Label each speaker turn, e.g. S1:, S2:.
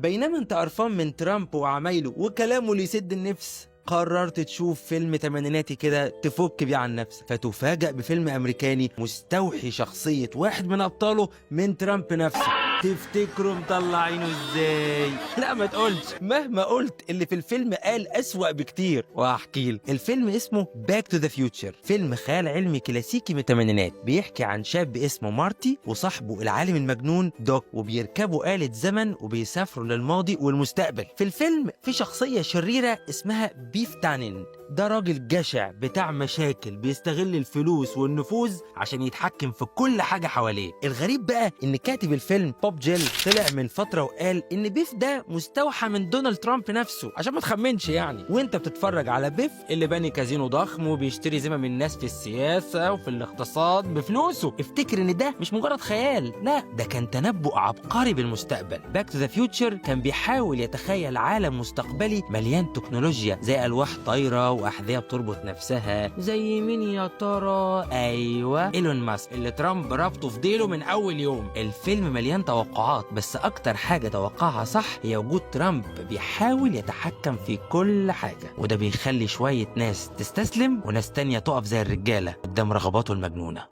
S1: بينما انت قرفان من ترامب وعمايله وكلامه اللي يسد النفس، قررت تشوف فيلم تمانيناتي كده تفك بيه عن نفسك، فتفاجأ بفيلم امريكاني مستوحي شخصية واحد من ابطاله من ترامب نفسه. تفتكروا مطلعينه ازاي؟ لا ما تقولش، مهما قلت اللي في الفيلم قال اسوأ بكتير، وهحكي لك. الفيلم اسمه Back to the Future، فيلم خيال علمي كلاسيكي من الثمانينات، بيحكي عن شاب اسمه مارتي وصاحبه العالم المجنون دوك، وبيركبوا آلة زمن وبيسافروا للماضي والمستقبل. في الفيلم في شخصية شريرة اسمها بيف تانين، ده راجل جشع بتاع مشاكل، بيستغل الفلوس والنفوذ عشان يتحكم في كل حاجة حواليه. الغريب بقى ان كاتب الفيلم بوب جيل طلع من فترة وقال ان بيف ده مستوحى من دونالد ترامب نفسه، عشان ما تخمنش يعني. وانت بتتفرج على بيف اللي باني كازينو ضخم وبيشتري ذمم الناس في السياسة وفي الاقتصاد بفلوسه، افتكر ان ده مش مجرد خيال، لا ده كان تنبؤ عبقري بالمستقبل. Back to the Future كان بيحاول يتخيل عالم مستقبلي مليان تكنولوجيا، زي الواح طايره واحذيه بتربط نفسها. زي مين يا ترى؟ ايوه، ايلون ماسك اللي ترامب ربطه في ديله من اول يوم. الفيلم مليان توقعات، بس اكتر حاجه توقعها صح هي وجود ترامب بيحاول يتحكم في كل حاجه، وده بيخلي شويه ناس تستسلم وناس تانية تقف زي الرجاله قدام رغباته المجنونه.